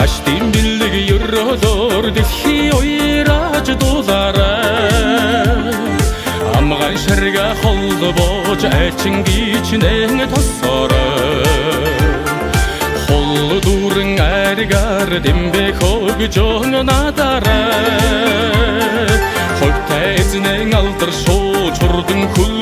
Аштын бэлэг өрөөлөөр дэлхий уйраж дуулаарай. Амган шарга холбож айлчин гिचнэн тосоорой. Хол дүүрэн аргаар дэмбэ хөгжөөн надарай. Хувьтай эзнэн алдар шуу чурдан хөл